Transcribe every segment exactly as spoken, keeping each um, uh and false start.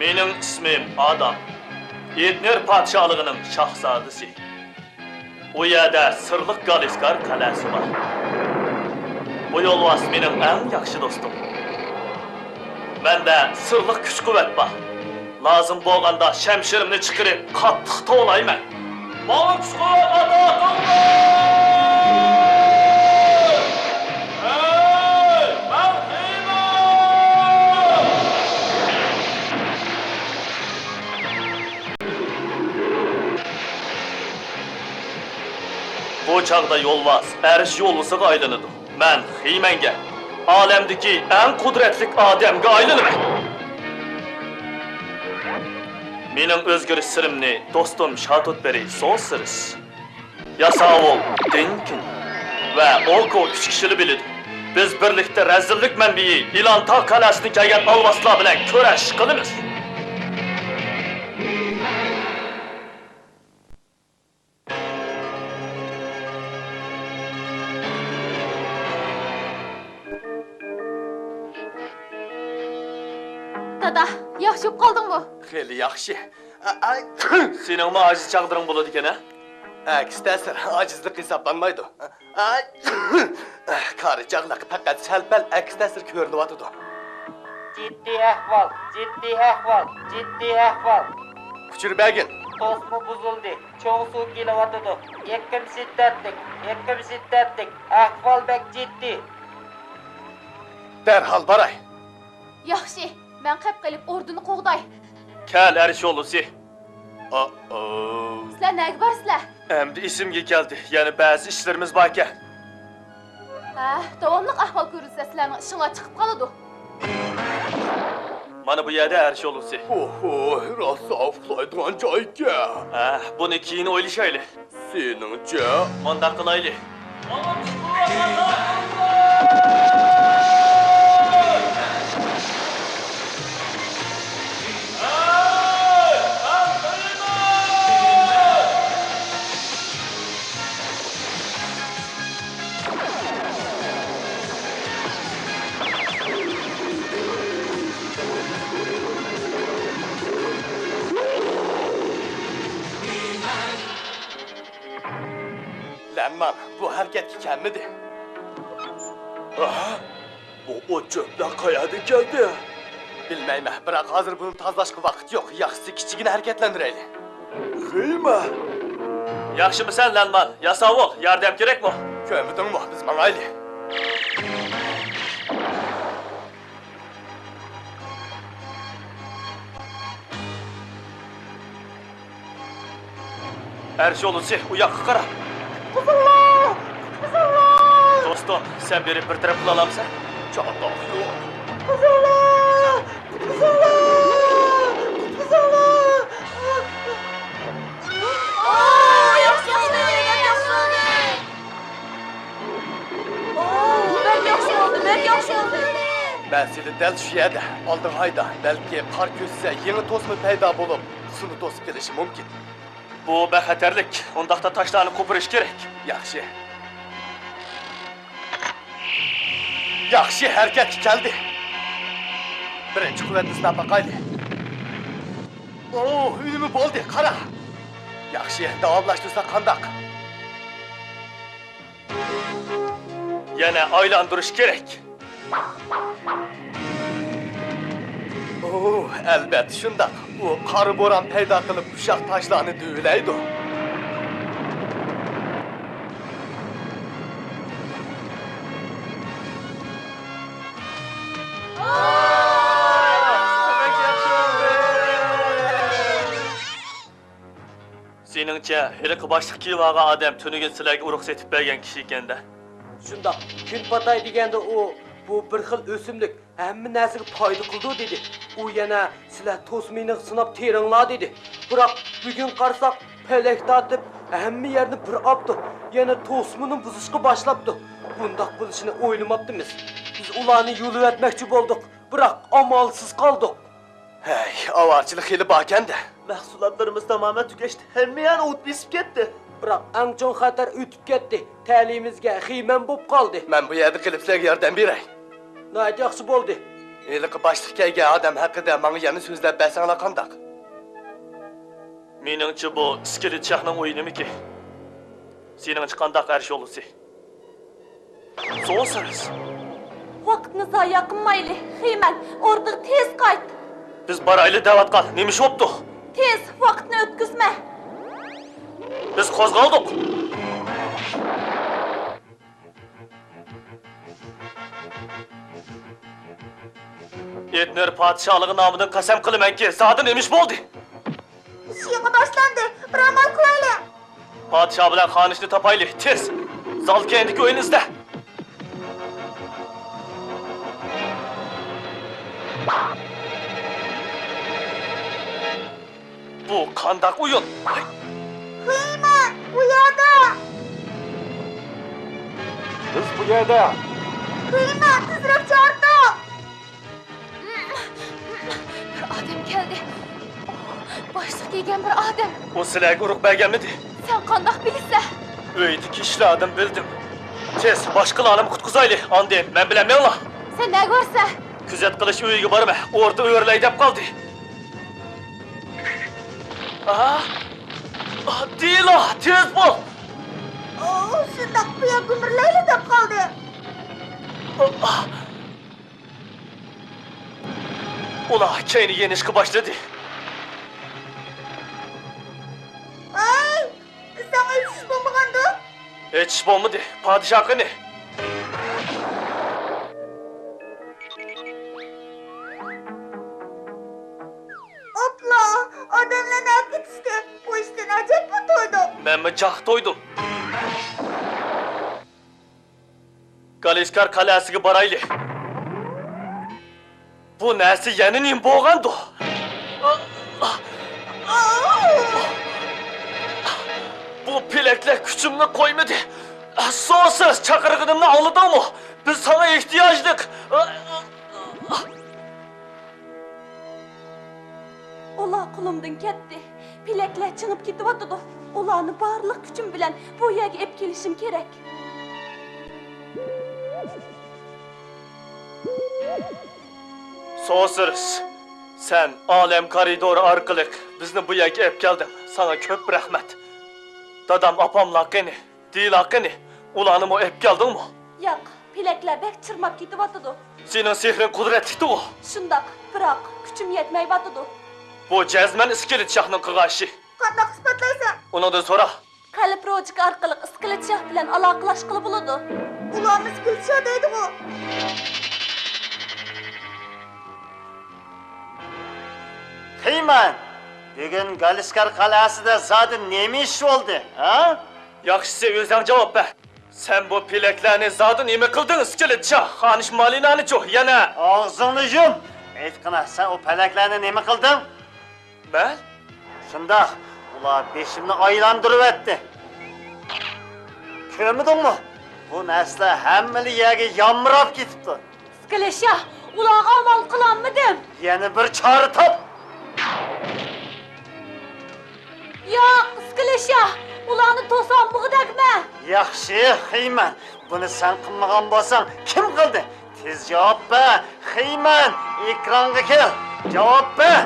مېنىڭ ئىسمىم ئادام. ئېدنېر پادىشاھلىقىنىڭ شاھزادىسى. ئۇ يەردە سىرلىق گالىسكار قەلئەسى بار. بۇ يولۋاس مېنىڭ ئەڭ ياخشى دوستۇم. مەندە سىرلىق كۈچ-قۇۋۋەت بار. لازىم بولغاندا شەمشىرىمنى چىقىرىپ قاتتىق توۋلايمەن. ماڭا كۈچ-قۇۋۋەت ئاتا قىلغىن! ھەي، مەن خېمە! بۇ چاغدا يولۋاس ئەرش يولۋىسىغا ئايلىنىدۇ. مەن خىمەنگە، ئالەمدىكى ئەڭ قۇدرەتلىك ئادەمگە ئايلىنىمەن. مېنىڭ ئۆزگىرىش سىرىمنى دوستۇم شاتۇتبېرى سون سىرىس، ياساۋۇل دىنكىن ۋە ئوكو ئۈچ كىشىلا بىلىدۇ. بىز بىرلىكتە رەزىللىك مەنبىيى ئىلانتا قەلئەسىدىن كەلگەن ئالۋاستىلار بىلەن كۈرەش قىلىمىز. دادا، ياخشى بولۇپ قالدىڭمۇ؟ خېلى ياخشى. ئا-، ئاي. سېنىڭمۇ ئاجىز چاغلىرىڭ بولىدىكەن ھە؟ ئەكس تەسىر ئاجىزلىق ھېسابلانمايدۇ. ئاي. كارى چاغلىق پەقەت سەل-پەل ئەكس تەسىر كۆرۈنۈۋاتىدۇ. جىددىي ئەھۋال، جىددىي ئەھۋال، جىددىي ئەھۋال. ئۇچۇر بەرگىن. توسما بۇزۇلدى. چوڭ سۇ كېلىۋاتىدۇ. ئېقىم شىددەتلىك، ئېقىم شىددەتلىك. ئەھۋال بەك جىددىي. دەرھال باراي. ياخشى، مەن قېپ قېلىپ ئوردىنى قوغداي. كەل، ئەرش يولۋىسى. ئا-، ئاۋ. سىلەر نەگە بارىسىلەر؟ ئەمدى ئېسىمگە كەلدى، يەنە بەزى ئىشلىرىمىز باركەن. ھە، داۋاملىق ئەھۋال كۆرۈلسە، سىلەرنىڭ ئىشىڭلار چىقىپ قالىدۇ. مانا بۇ يەردە ئەرش يولۋىسى. ئوھو، راسا ئۇخلايدىغان جايكەن. ھە، بۇنى كېيىن ئويلىشايلى. سېنىڭچە؟ مۇنداق قىلايلى. لەنمان، بۇ ھەرىكەتكە كەلمىدى. ھە؟ بۇ ئوت-چۆپلەر قەيەردىن كەلدى؟ بىلمەيمەن، بىراق ھازىر بۇنى تازىلاشقا ۋاقىت يوق. ياخشىسى كىچىككىنە ھەرىكەتلەندۈرەيلى. خېمە! ياخشىمۇسەن، لەنمان؟ ياساۋۇل، ياردەم كېرەكمۇ؟ كۆرمىدىڭمۇ؟ بىز ماڭايلى. ئەرش يولۋىسى، ئۇ ياققا قارا. قۇتقۇزۇڭلار! قۇتقۇزۇڭلار! دوستۇم، سەن بېرىپ بىر تەرەپ قىلالامسەن؟ چاتاق يوق. قۇتقۇزۇڭلار! قۇتقۇزۇڭلار! قۇتقۇزۇڭلار! ئوو، ياخشى بولدى، ياخشى بولدى! ئوو، بەك ياخشى بولدى، بەك ياخشى بولدى! مەسىلە دەل شۇ يەردە. ئالدىغا ھايدا، بەلكى قار كۆسسە يېڭى توسما پەيدا بولۇپ، سۇنى توسۇپ كېلىشى مۇمكىن. بۇ بەك خەتەرلىك. ئۇنداقتا تاشلارنى قوپۇرۇش كېرەك. ياخشى. ياخشى، ھەرىكەتكە كەلدى. بىرىنچى قۇۋۋەتنى سىناپ باقايلى. ئوو، ئۈنۈمى بولدى، قارا. ياخشى، داۋاملاشتۇرساق قانداق؟ يەنە ئايلاندۇرۇش كېرەك. ئوو، ئەلۋەتتە شۇنداق. ئۇ قارا بوران پەيدا قىلىپ، ئۇششاق تاشلارنى دۆۋىلەيدۇ. سېنىڭچە، ھېلىقى باشلىق كىيىۋالغان ئادەم تۈنۈگۈن سىلەرگە ئۇرۇق سېتىپ بەرگەن كىشى ئىكەن-دە؟ شۇنداق، كۈن پاتاي دېگەندە ئۇ، بۇ بىر خىل ئۆسۈملۈك، ھەممە نەرسىگە پايدا قىلىدۇ دېدى. ئۇ يەنە، سىلەر توسمىنى سىناپ تېرىڭلار دېدى. بىراق، بۈگۈن قارىساق، پەلەك تارتىپ، ھەممە يەرنى بىر ئاپتۇ. يەنە توسمىنى بۇزۇشقا باشلاپتۇ. بۇنداق بولۇشىنى ئويلىماپتىمىز. بىز ئۇلارنى يوللىۋەتمەكچى بولدۇق، بىراق ئامالسىز قالدۇق. ھەي، ئاۋارىچىلىك خېلى باركەن-دە. مەھسۇلاتلىرىمىز تامامەن تۈگەشتى. ھەممە يەرنى ئوت بېسىپ كەتتى. بىراق ئەڭ چوڭ خەتەر ئۆتۈپ كەتتى. تەلىيىمىزگە خېمەن بولۇپ قالدى. مەن بۇ يەردە قېلىپ سىلەرگە ياردەم بېرەي. ناھايىتى ياخشى بولدى. ھېلىقى باشلىق كەلگەن ئادەم ھەققىدە ماڭا يەنە سۆزلەپ بەرسەڭلار قانداق؟ مېنىڭچە، بۇ ئىسكىلىت شاھنىڭ ئويۇنىمىكى. سېنىڭچە قانداق، ئەرش ئۇلۇسى؟ سوسىرس. ۋاقىتنى زايە قىلمايلى، خېمەن، ئوردىغا تېز قايت. بىز بارايلى دەۋاتقان، نېمە ئىش بوپتۇ؟ تېز، ۋاقىتنى ئۆتكۈزمە. بىز قوزغالدۇق. ئېتنېر پادىشاھلىقى نامىدىن قەسەم قىلىمەنكى، زادى نېمە ئىش بولدى؟ ئىش يېڭى باشلاندى، بىر ئامال قىلايلى. پادىشاھ بىلەن خانىشنى تاپايلى، تېز! زال كەينىدىكى ئۆينى ئىزدە! بۇ قانداق ئويۇن؟ خېمەن، بۇ يەردە! بىز بۇ يەردە! خېمەن، تېزرەك چاقىرتىڭ! بىر ئادەم كەلدى. باشلىق كىيگەن بىر ئادەم. ئۇ سىلەرگە ئۇرۇق بەرگەنمىدى؟ سەن قانداق بىلىسەن؟ ئۆيدىكى كىشىلەردىن بىلدىم. تېز، باشقىلارنىمۇ قۇتقۇزايلى، ئاندىن مەن بىلەن مېڭىڭلار. سەن نەگە بارىسەن؟ كۆزەت قىلىش ئۆيىگە بارىمەن، ئوردا ئۆرلەي دەپ قالدى. ئاھ! ئاھ، دېلا، تېز بول! ئۇ شۇنداق بۇ يەرگە گۈمۈرلەيلى دەپ قالدى. ئاھ! ئۇلار كەينى يېنىشقا باشلىدى. ئاي! ساڭا ھېچ ئىش بولمىغاندۇ؟ ھېچ ئىش بولمىدى. پادىشاھ قېنى؟ ئوپلا! ئادەملەر نەگە كېتىشتى؟ بۇ ئىشتىن ئەجەبمۇ تويدۇم. مەنمۇ جاق تويدۇم. گالىسكار قەلئەسىگە بارايلى. بۇ نەرسە يەنە نېمە بولغاندۇ؟ بۇ پېلەكلەر كۈچۈمنى قويمىدى. سوسىس، چاقىرغىنىمنى ئاڭلىدىڭمۇ؟ بىز ساڭا ئېھتىياجلىق. ئۇلار قولۇمدىن كەتتى. پېلەكلەر چىڭىپ كېتىۋاتىدۇ. ئۇلارنى بارلىق كۈچۈم بىلەن بۇ يەرگە ئېلىپ كېلىشىم كېرەك. سوسىرس، سەن ئالەم كارىدورى ئارقىلىق بىزنى بۇ يەرگە ئېلىپ كەلدىڭ. ساڭا كۆپ رەھمەت. دادام، ئاپاملار قېنى؟ دېلا قېنى؟ ئۇلارنىمۇ ئېلىپ كەلدىڭمۇ؟ ياق، پېلەكلەر بەك چىرماپ كېتىۋاتىدۇ. سېنىڭ سېھرىڭ قۇدرەتلىكتىغۇ؟ شۇنداق، بىراق كۈچۈم يەتمەيۋاتىدۇ. بۇ جەزمەن ئىسكىلىت شاھنىڭ قىلغان ئىشى. قانداق ئىسپاتلايسەن؟ ئۇنىڭدىن سورا. قەلب روچكا ئارقىلىق ئىسكىلىت شاھ بىلەن ئالاقىلەشكىلى بولىدۇ. ئۇلارمۇ ئىسكىلىت شاھ دەيدىغۇ؟ خېمەن، بۈگۈن گالىسكار قەلئەسىدە زادى نېمە ئىش بولدى، ھە؟ ياخشىسى ئۆزۈڭ جاۋاب بەر. سەن بۇ پېلەكلەرنى زادى نېمە قىلدىڭ، ئىسكىلىت شاھ؟ خانىش مالىنانىچۇ يەنە؟ ئاغزىڭنى يۇم! ئېيتقىنا، سەن ئۇ پەلەكلەرنى نېمە قىلدىڭ؟ مەن؟ شۇنداق، ئۇلار بېشىمنى ئايلاندۇرۇۋەتتى. كۆرمىدىڭمۇ؟ بۇ نەرسىلەر ھەممىلا يەرگە يامراپ كېتىپتۇ. ئىسكىلىت شاھ، ئۇلارغا ئامال قىلالمىدىم. يەنە بىر چارە تاپ. ياق، ئىسكىلىت شاھ، ئۇلارنى توسالمىغۇدەكمەن. ياخشى، خېمەن، بۇنى سەن قىلمىغان بولساڭ، كىم قىلدى؟ تېز جاۋاب بەر، خېمەن، ئېكرانغا كەل، جاۋاب بەر.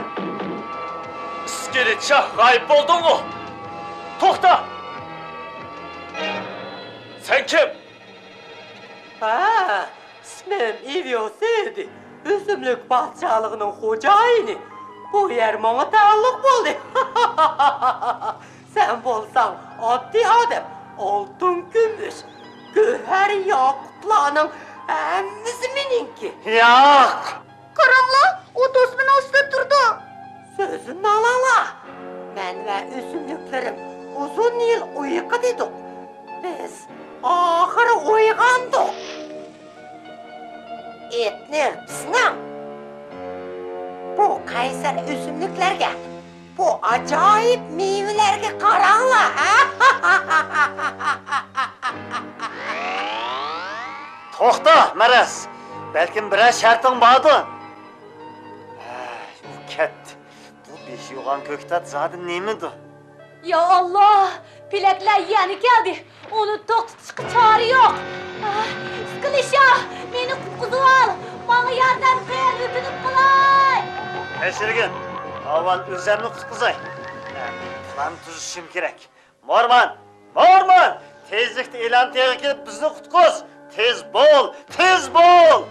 ئىسكىلىت شاھ، غايىب بولدۇڭمۇ؟ توختا! سەن كىم؟ ھە، ئىسمىم ئىۋيوسىدى، ئۆسۈملۈك پادىشاھلىقىنىڭ خوجايىنى. بۇ يەر ماڭا تەئەللۇق بولدى. سەن بولساڭ ئاددىي ئادەم، ئالتۇن، كۈمۈش، گۆھەر، ياقۇتلارنىڭ ھەممىسى مېنىڭكى. ياق! قاراڭلار، ئۇ توسمىنىڭ ئۈستىدە تۇرىدۇ. سۆزۈمنى ئاڭلاڭلار. مەن ۋە ئۆسۈملۈكلىرىم ئۇزۇن يىل ئۇيقۇدا ئىدۇق. بىز ئاخىرى ئويغاندۇق. ئېتنېر بىزنىڭ. بۇ قەيسەر ئۆسۈملۈكلەرگە، بۇ ئاجايىپ مېۋىلەرگە قاراڭلار، ھە؟ توختا، مەرەس! بەلكىم بىرەر شەرتىڭ باردۇ؟ ھەي، ئۇ كەتتى. بۇ بېشى يوغان كۆكتات زادى نېمىدۇ؟ يا ئاللا! پېلەكلەر يەنە كەلدى. ئۇنى توختىتىشقا چارە يوق. ئىسكىلىت شاھ، مېنى قۇتقۇزۇۋال! ماڭا ياردەم قىل! ياشىرىگىن، ئاۋۋال ئۆزۈمنى قۇتقۇزاي. مەن پىلان تۈزۈشۈم كېرەك. مورمان! مورمان! تېزلىكتە ئېلان تېغىغا كېلىپ بىزنى قۇتقۇز! تېز بول! تېز بول!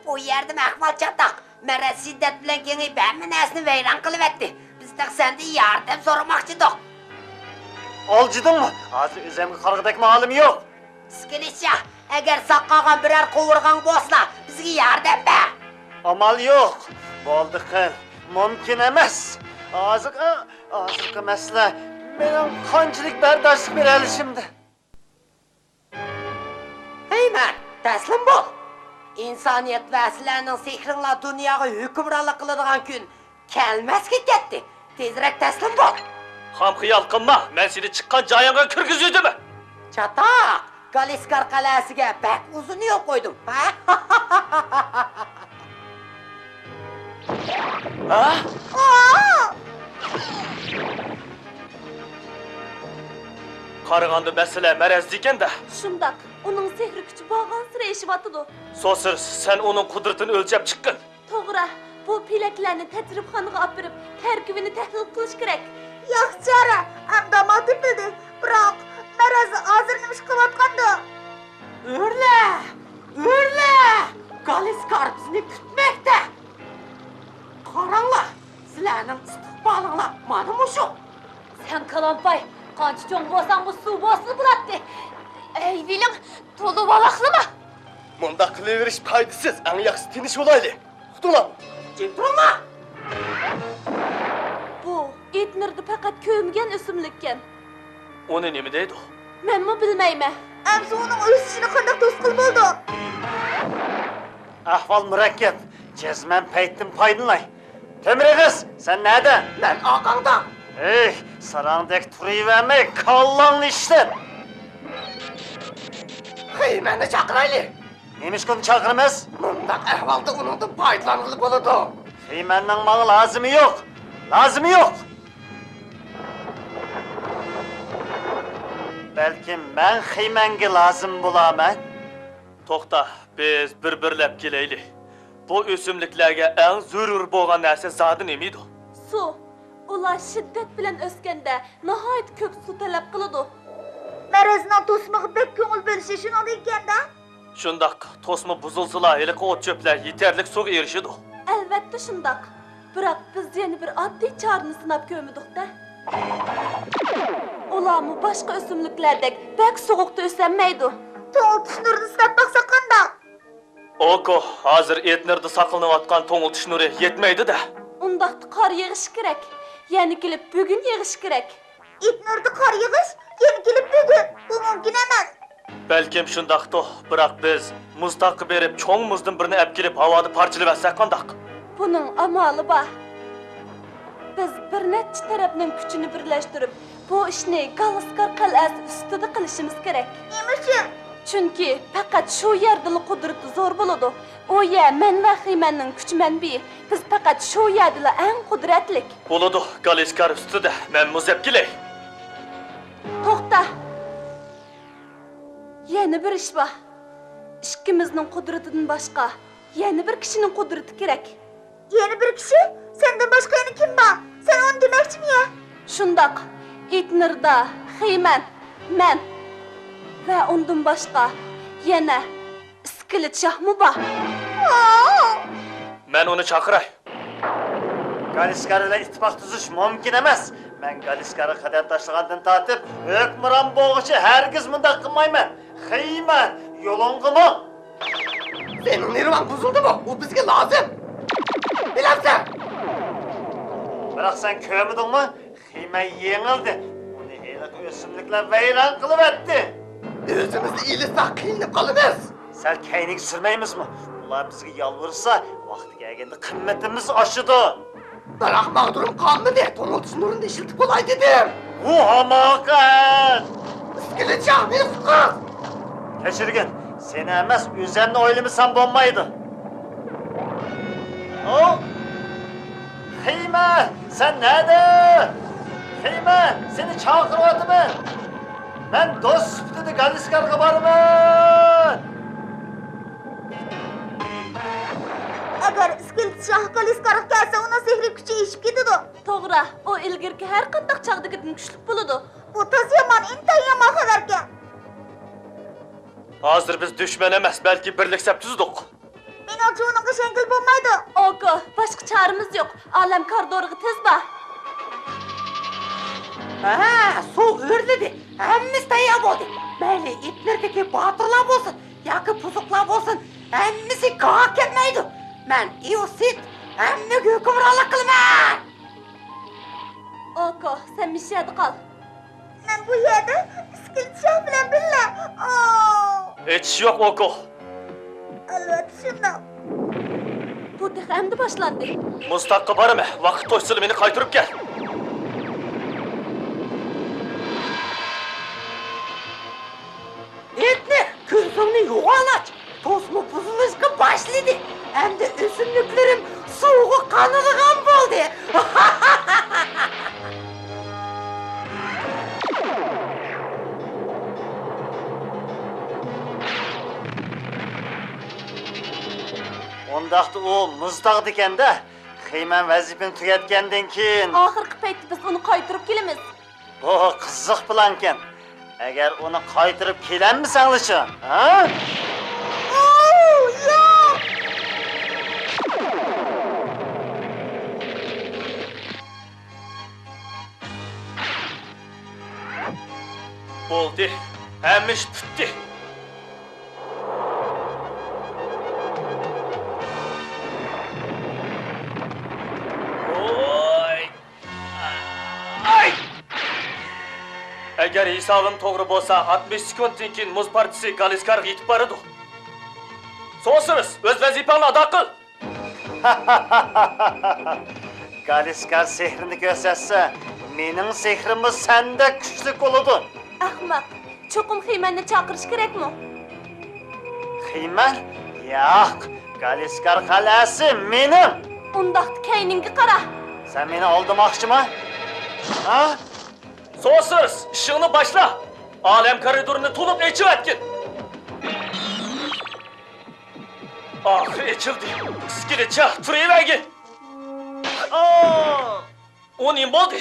بۇ يەردىمۇ ئەھۋال چاتاق. مەرەز شىددەت بىلەن كېڭىيىپ ھەممە نەرسىنى ۋەيران قىلىۋەتتى. بىز تېخى سەندىن ياردەم سورىماقچى ئىدۇق. ئالجىدىڭمۇ؟ ھازىر ئۆزۈمگە قارىغۇدەكمۇ ھالىم يوق. ئىسكىلىتشا، ئەگەر ساق قالغان بىرەر قوۋۇرغاڭ بولسىلا، بىزگە ياردەم بەر. ئامال يوق. بولدى قىل. مۇمكىن ئەمەس. ھازىرقى، ھازىرقى مەسىلە مېنىڭ قانچىلىك بەرداشلىق بېرەلىشىمدە. ھەي مەن، تەسلىم بول! ئىنسانىيەت ۋە سىلەرنىڭ سېھرىڭلار دۇنياغا ھۆكۈمرانلىق قىلىدىغان كۈن كەلمەسكە كەتتى. تېزرەك تەسلىم بول! خام خىيال قىلما، مەن سېنى چىققان جايىڭغا كىرگۈزۈۋېتىمەن. چاتاق! گالىسكار قەلئەسىگە بەك ئۇزۇن يول قويدۇم. ھە؟ ھە؟ قارىغاندا مەسىلە مەرەزدە ئىكەن-دە. شۇنداق، ئۇنىڭ سېھرىي كۈچى بارغانسېرى ئېشىۋاتىدۇ. سوسىرس، سەن ئۇنىڭ قۇدرىتىنى ئۆلچەپ چىققىن. توغرا، بۇ پېلەكلەرنى تەجرىبىخانىغا ئاپىرىپ، تەركىبىنى تەھلىل قىلىش كېرەك. ياخشى چارە، ئەمدى ئامال تېپىلدى. بىراق، مەرەز ھازىر نېمە ئىش قىلىۋاتقاندۇ؟ ئۆرلە! ئۆرلە! گالىسكار بىزنى كۈتمەكتە! قاراڭلار، سىلەرنىڭ ئىستىقبالىڭلار مانا مۇشۇ! سەن كالامپاي، قانچە چوڭ بولساڭمۇ سۇ بولسىلا بولاتتى. ئەي، بىلىڭ، تولا ۋالاقلىما! مۇنداق قىلىۋېرىش پايدىسىز، ئەڭ ياخشىسى تىنچ بولايلى. ئۇتۇڭلار! جىم تۇرۇڭلار! بۇ ئېتنېردا پەقەت كۆرمىگەن ئۆسۈملۈككەن. ئۇنى نېمە دەيدۇ؟ مەنمۇ بىلمەيمەن. ئەمسە ئۇنىڭ ئۆسۈشىنى قانداق توسقىلى بولىدۇ؟ ئەھۋال مۇرەككەپ. جەزمەن پەيتتىن پايدىلىناي. تۆمۈر ئېغىز، سەن نەدە؟ مەن ئارقاڭدا. ھېي، ساراڭدەك تۇرۇۋەرمەي، كاللاڭنى ئىشلەت. خېيمەننى چاقىرايلى. نېمىشقا ئۇنى چاقىرىمىز؟ مۇنداق ئەھۋالدا ئۇنىڭدىن پايدىلانغىلى بولىدۇ. خېيمەننىڭ ماڭا لازىمى يوق. لازىمى يوق. بەلكىم مەن خېيمەنگە لازىم بولارمەن. توختا، بىز بىر-بىرلەپ كېلەيلى. بۇ ئۆسۈملۈكلەرگە ئەڭ زۆرۈر بولغان نەرسە زادى نېمىدۇ؟ سۇ. ئۇلار شىددەت بىلەن ئۆسكەندە ناھايىتى كۆپ سۇ تەلەپ قىلىدۇ. مەرەزنىڭ توسمىغا بەك كۆڭۈل بۆلۈشى شۇنىڭدىن ئىكەن-دە. شۇنداق، توسما بۇزۇلسىلا، ھېلىقى ئوت-چۆپلەر يېتەرلىك سۇغا ئېرىشىدۇ. ئەلۋەتتە شۇنداق. بىراق بىز يەنە بىر ئاددىي چارىنى سىناپ كۆرمىدۇق-دە. ئۇلارمۇ باشقا ئۆسۈملۈكلەردەك بەك سوغۇقتا ئۆسەلمەيدۇ. توڭلىتىش نۇرىنى سىناپ باقساق قانداق؟ ئوكو، ھازىر ئېتنېردا ساقلىنىۋاتقان توڭلىتىش نۇرى يەتمەيدۇ-دە. ئۇنداقتا قار يېغىشى كېرەك. يەنە كېلىپ بۈگۈن يېغىشى كېرەك. ئېتنېردا قار يېغىش يەنە كېلىپ بۈگۈن. بۇ مۇمكىن ئەمەس. بەلكىم شۇنداقتۇ، بىراق بىز مۇز تاغقا بېرىپ، چوڭ مۇزدىن بىرنى ئەپ كېلىپ، ھاۋادا پارچىلىۋەتسەك قانداق؟ بۇنىڭ ئامالى بار. بىز بىر نەچچە تەرەپنىڭ كۈچىنى بىرلەشتۈرۈپ، بۇ ئىشنى گالىسكار قەلئەسى ئۈستىدە قىلىشىمىز كېرەك. نېمە ئۈچۈن؟ چۈنكى پەقەت شۇ يەردىلا قۇدرىتى زور بولىدۇ. ئۇ يەر مەن ۋە خېيمەننىڭ كۈچ مەنبىيى. بىز پەقەت شۇ يەردىلا ئەڭ قۇدرەتلىك. بولىدۇ، گالىسكار ئۈستىدە، مەن مۇز ئەپ كېلەي. توختا! يەنە بىر ئىش بار. ئىككىمىزنىڭ قۇدرىتىدىن باشقا يەنە بىر كىشىنىڭ قۇدرىتى كېرەك. يەنە بىر كىشى؟ سەندىن باشقا يەنە كىم بار؟ سەن ئۇنى دېمەكچىمۇ يا؟ شۇنداق. ئېتنېردا، خېيمەن، مەن ۋە ئۇندىن باشقا يەنە ئىسكىلىت شاھمۇ بار. مەن ئۇنى چاقىراي. گالىسكار بىلەن ئىتتىپاق تۈزۈش مۇمكىن ئەمەس. مەن گالىسكارغا قەدەم تاشلىغاندىن تارتىپ، ھۆكۈمران بولغۇچە ھەرگىز مۇنداق قىلمايمەن. خېيمەن، يولۇڭغا ماڭ! سېنىڭ نېرۋاڭ بۇزۇلدىمۇ؟ ئۇ بىزگە لازىم. بىلەمسەن؟ بىراق سەن كۆرمىدىڭمۇ؟ خېيمەن يېڭىلدى. ئۇنى ھېلىقى ئۆسۈملۈكلەر ۋەيران قىلىۋەتتى. ئۆزىمىزنى ئېلىشساق قىينىلىپ قالىمىز. سەل كەينىگە سۈرمەيمىزمۇ؟ ئۇلار بىزگە يالۋۇرسا، ۋاقتى كەلگەندە قىممىتىمىز ئاشىدۇ. بىراق ماغدۇرۇم قالمىدى. توڭلىتىش نۇرىنى ئىشلىتىپ بولاي دېدىم. بۇ ھاماقەت! ئىسكىلىت شاھ، مېنى قۇتقۇز! كەچۈرگىن، سېنى ئەمەس، ئۆزۈمنى ئويلىمىسام بولمايدۇ. ئو! خېيمەن، سەن نەدە؟ خېيمەن، سېنى چاقىرىۋاتىمەن. مەن دوست سۈپىتىدە گالىسكارغا بارىمەن. ئەگەر ئىسكىلىت شاھ كالىسكارغا كەلسە، ئۇنىڭ سېھرىي كۈچى ئېشىپ كېتىدۇ. توغرا، ئۇ ئىلگىرىكى ھەر قانداق چاغدىكىدىن كۈچلۈك بولىدۇ. بۇ تازا يامان، ئىنتايىن يامان خەۋەركەن. ھازىر بىز دۈشمەن ئەمەس، بەلكى بىرلىك سەپ تۈزدۇق. مېنىڭچە ئۇنىڭغا ئىشەنگىلى بولمايدۇ. ئوكو، باشقا چارىمىز يوق. ئالەم كارىدورىغا تېز بار. ھە، سۇ ئۆرلىدى. ھەممىسى تەييار بولدى. مەيلى ئىتلىرىدىكى باتۇرلار بولسۇن ياكى بۇزۇقلار بولسۇن، ھەممىسى گاڭا كەتمەيدۇ. مەن ئىئوسىت، ھەممىگە ھۆكۈمرانلىق قىلىمەن. ئوكو، سەن مىشەدە قال. مەن بۇ يەردە ئىسكىلىت شاھ بىلەن بىللە. ئاۋۇ! ھېچ ئىش يوق، ئوكو. ئەلۋەتتە شۇنداق. بۇ تېخى ئەمدى باشلاندى. مۇز تاغقا بارىمەن، ۋاقىت توشسىلا مېنى قايتۇرۇپ كەل. ئېيتنى، كۆزۈڭنى يوغان ئاچ. توسما بۇزۇلۇشقا باشلىدى. ئەمدى ئۆسۈملۈكلىرىم سۇغا قانىدىغان بولدى. ئۇنداقتا ئۇ مۇز تاغدىكەن-دە. خېيمەن ۋەزىپىنى تۈگەتكەندىن كېيىن. ئاخىرقى پەيتتە بىز ئۇنى قايتۇرۇپ كېلىمىز. بۇ قىزىق پىلانكەن. ئەگەر ئۇنى قايتۇرۇپ كېلەلمىسەڭلىچۇ، ھە؟ ئوو، ياق! بولدى، ھەممە ئىش پۈتتى. ۋوي! ئاي! ئەگەر ھېسابىم توغرا بولسا، ئاتمىش سېكۇنتتىن كېيىن مۇز پارچىسى گالىسكارغا يېتىپ بارىدۇ. سوسىرس، ئۆز ۋەزىپەڭنى ئادا قىل! گالىسكار سېھرىنى كۆرسەتسە، مېنىڭ سېھرىممۇ سەندەك كۈچلۈك بولىدۇ. ئەخمەق! چوقۇم خېيمەننى چاقىرىش كېرەكمۇ؟ خېيمەن؟ ياق، گالىسكار قەلئەسى مېنىڭ! ئۇنداقتا كەينىڭگە قارا! سەن مېنى ئالدىماقچىما؟ ھە؟ سوسىرس، ئىشىڭنى باشلا! ئالەم كارىدورىنى تولۇق ئېچىۋەتكىن! ئاخىرى ئېچىلدى! ئىسكىلىت شاھ، تۇرۇۋەرگىن! ئا! ئۇ نېمە بولدى؟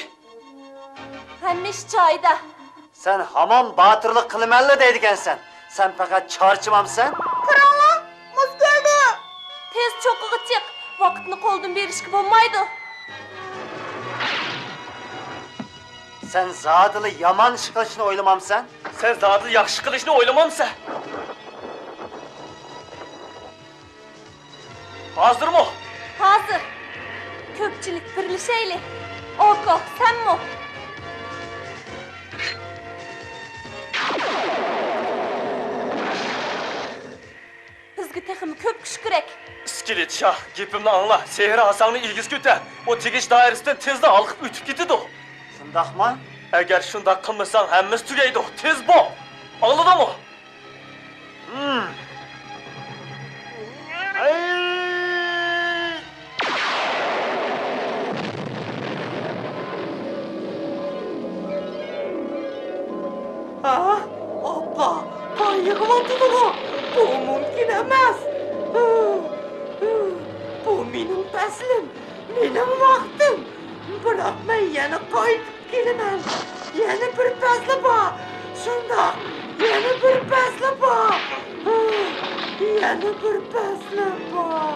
ھەممە ئىش جايىدا. سەن ھامان باتۇرلۇق قىلىمەنلا دەيدىكەنسەن. سەن پەقەت چارچىمامسەن؟ قاراڭلار، مۇز كەلدى. تېز چوققىغا چىق. ۋاقىتنى قولدىن بېرىشكە بولمايدۇ. سەن زادىلا يامان ئىش قىلىشنى ئويلىمامسەن؟ سەن زادىلا ياخشى قىلىشنى ئويلىمامسەن؟ ھازىرمۇ؟ ھازىر. كۆپچىلىك بىرلىشەيلى. ئوكو، سەنمۇ؟ بىزگە تېخىمۇ كۆپ كۈچ كېرەك. ئىسكىلىت شاھ، گېپىمنى ئاڭلا. سېھىر ھاساڭنى ئېگىز كۆتەر. ئۇ تېگىش دائىرىسىدىن تېزلا ھالقىپ ئۆتۈپ كېتىدۇ. شۇنداقمۇ؟ ئەگەر شۇنداق قىلمىساڭ، ھەممىسى تۈگەيدۇ. تېز بول! ئاڭلىدىڭمۇ؟ ھە؟ ئاپا، قان يىغىۋاتىدىغۇ؟ بۇ مۇمكىن ئەمەس. بۇ مېنىڭ پەسلىم، مېنىڭ ۋاقتىم. بىراق مەن يەنە قايتىپ كېلىمەن. يەنە بىر پەسلى بار. شۇنداق، يەنە بىر پەسلى بار. يەنە بىر پەسلى بار.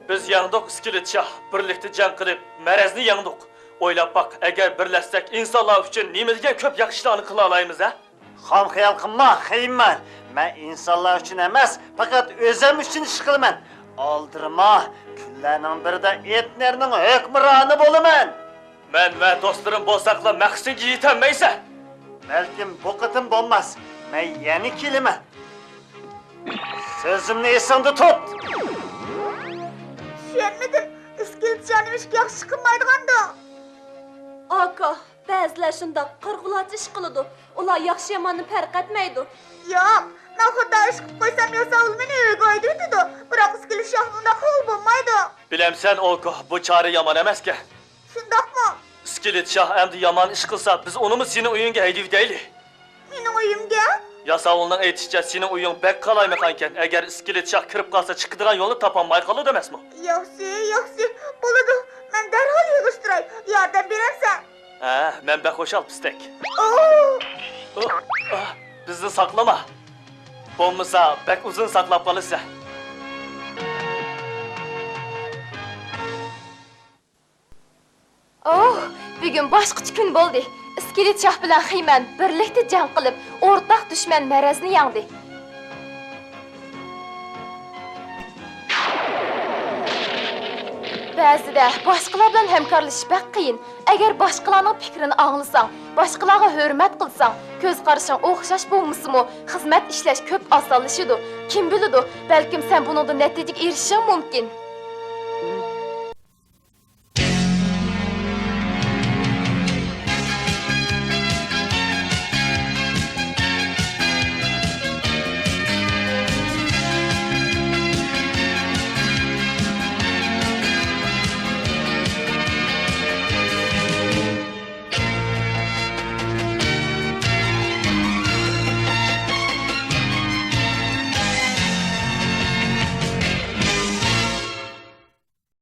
بىز يەڭدۇق، ئىسكىلىت شاھ. بىرلىكتە جەڭ قىلىپ، مەرەزنى يەڭدۇق. ئويلاپ باق، ئەگەر بىرلەشسەك، ئىنسانلار ئۈچۈن نېمە دېگەن كۆپ ياخشى ئىشلارنى قىلالايمىز، ھە؟ خام خىيال قىلما، خېيمەن. مەن ئىنسانلار ئۈچۈن ئەمەس، پەقەت ئۆزۈم ئۈچۈن ئىش قىلىمەن. ئالدىرىما، كۈنلەرنىڭ بىرىدە ئېتنېرنىڭ ھۆكۈمرانى بولىمەن. مەن ۋە دوستلىرىم بولساقلا مەقسىتىڭگە يېتەلمەيسەن. بەلكىم بۇ قېتىم بولماس. مەن يەنە كېلىمەن. سۆزۈمنى ئېسىڭدە تۇت! چۈشەنمىدىم. ئىسكىلىت شاھ نېمىشقا ياخشى ئىش قىلمايدىغاندۇ؟ ئاكا، بەزىلەر شۇنداق قارىغۇلارچە ئىش قىلىدۇ. ئۇلار ياخشى-ياماننى پەرق ئەتمەيدۇ. ياق، مەن خاتا ئىش قىلىپ قويسام، ياساۋۇل مېنى ئۆيگە ھەيدىۋېتىدۇ. بىراق ئىسكىلىت شاھنى ئۇنداق قىلغىلى بولمايدۇ. بىلەمسەن، ئوكو، بۇ چارە يامان ئەمەسكەن. شۇنداقمۇ؟ ئىسكىلىت شاھ ئەمدى يامان ئىش قىلسا، بىز ئۇنىمۇ سېنىڭ ئۆيۈڭگە ھەيدىۋېتەيلى. مېنىڭ ئۆيۈمگە؟ ياساۋۇلنىڭ ئېيتىشىچە، سېنىڭ ئۆيۈڭ بەك قالايمىقانكەن. ئەگەر ئىسكىلىت شاھ كىرىپ قالسا، چىقىدىغان يولنى تاپالماي قالىدۇ ئەمەسمۇ؟ ياخشى، ياخشى. بولىدۇ. مەن دەرھال يىغىشتۇراي. ياردەم بېرەمسەن؟ ھە، مەن بەك خۇشال، پىستەك. ئوو! ئۇ، ئا، بىزنى ساقلىما. بولمىسا، بەك ئۇزۇن ساقلاپ قالىسەن. ئوھ، بۈگۈن باشقىچە كۈن بولدى. ئىسكىلىت شاھ بىلەن خىمەن بىرلىكتە جەڭ قىلىپ، ئورتاق دۈشمەن مەرەزنى يەڭدى. بەزىدە باشقىلار بىلەن ھەمكارلىشىش بەك قىيىن. ئەگەر باشقىلارنىڭ پىكرىنى ئاڭلىساڭ، باشقىلارغا ھۆرمەت قىلساڭ، كۆز قارىشىڭ ئوخشاش بولمىسىمۇ، خىزمەت ئىشلەش كۆپ ئاسانلىشىدۇ. كىم بىلىدۇ، بەلكىم سەن بۇنىڭدىن نەتىجىگە ئېرىشىشىڭ مۇمكىن.